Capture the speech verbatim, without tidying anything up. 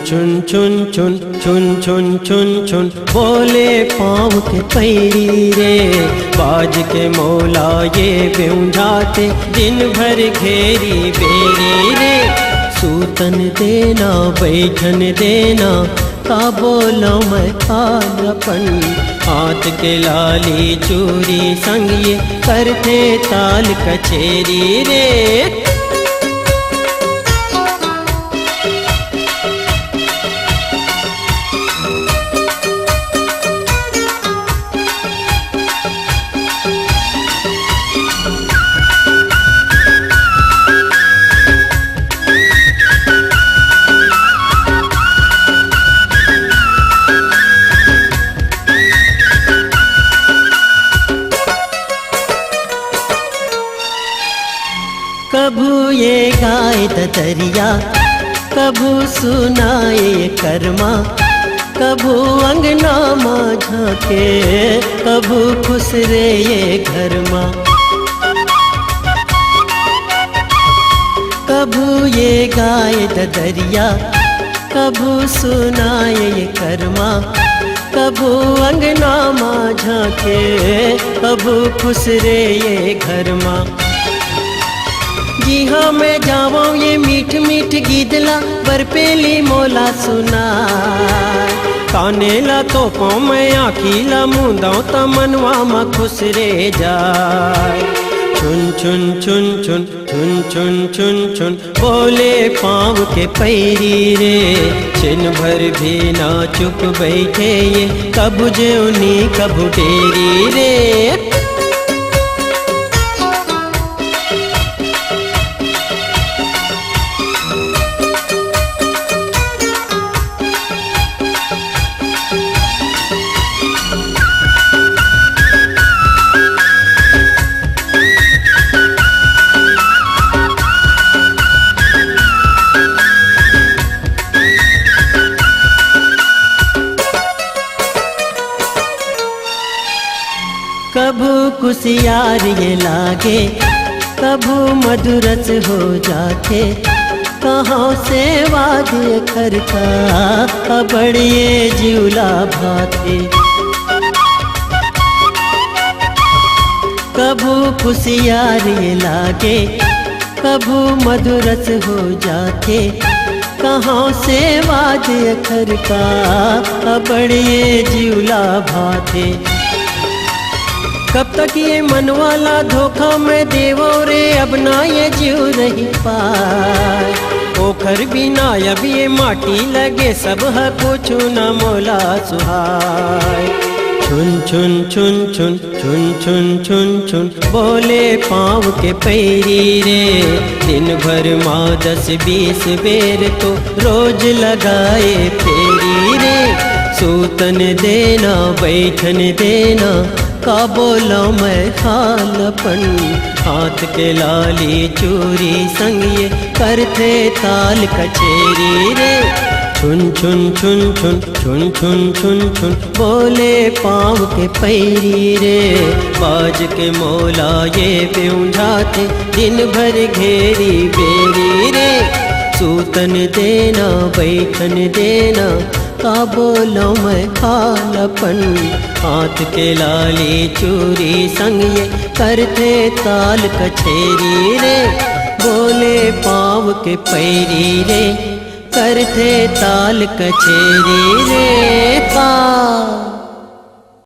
छुन छुन छुन छुन छुन छुन छुन बोले पाँव के पैरी रे। बाज के मोला ये बेउंझाते दिन भर घेरी बेरी रे। सूतन देना बैठन देना का बोलो मैं हाल अपन। हाथ के लाली चूरी संग ये करथे ताल कचेरी रे। कभू ये गाय ददरिया, कभू सुनाए करमा, कभू अंगना मा झांके, कभू खुसरे ये घर मा। कभू ये गाय ददरिया, कभू सुनाए ये करमा, कभू अंगना मा झांके, कभू खुसरे ये घर मा। जिहाँ मैं जावं ये मीठ मीठ गीत ला, बरपेली मोला सुनाय। काने ला तोपंव मैं आँखी ला मूंदंव, त मनवा मा खुसरे जाय। छुन छुन छुन छुन छुन छुन छुन छुन बोले पाँव के पैरी रे। छिन भर भी ना चुप बैठे ये, कभू जेवनी कभू डेरी रे। कभू कुसियार ये लागे, कभू मधुरस हो जाथे। कहाँ से वाद एखर का, अबड़ ये जिउला भाथे। कभू कुसियार ये लागे, कभू मधुरस हो जाथे। कहाँ से वाद एखर का, अबड़ ये जिउला भाथे। कब तक ये मनवा ला धोखा मैं देवंव रे, अब ना ये जिउ रहि पाय। ओखर बिना अब ये माटी लगे, सब ह कुछु न मोला सुहाय। छुन छुन छुन छुन छुन छुन छुन छुन बोले पाँव के पैरी रे। दिन भर मा दस बीस बेर तो रोज लगाए फेरी रे। सूतन देना बैठन देना, का बोलंव मैं हाल अपन। हाथ के लाली चूरी संग ये करथे ताल कचेरी रे। छुन छुन छुन छुन छुन छुन छुन छुन बोले पाँव के पैरी रे। बाज के मोला ये बेउंझाथे दिन भर घेरी बेरी रे। सूतन देना बैठन देना, का बोलंव मैं हाल अपन। हाथ के लाली चूरी संग ये करथे ताल कचेरी रे। बोले पाँव के पैरी रे, करथे ताल कचेरी रे। पा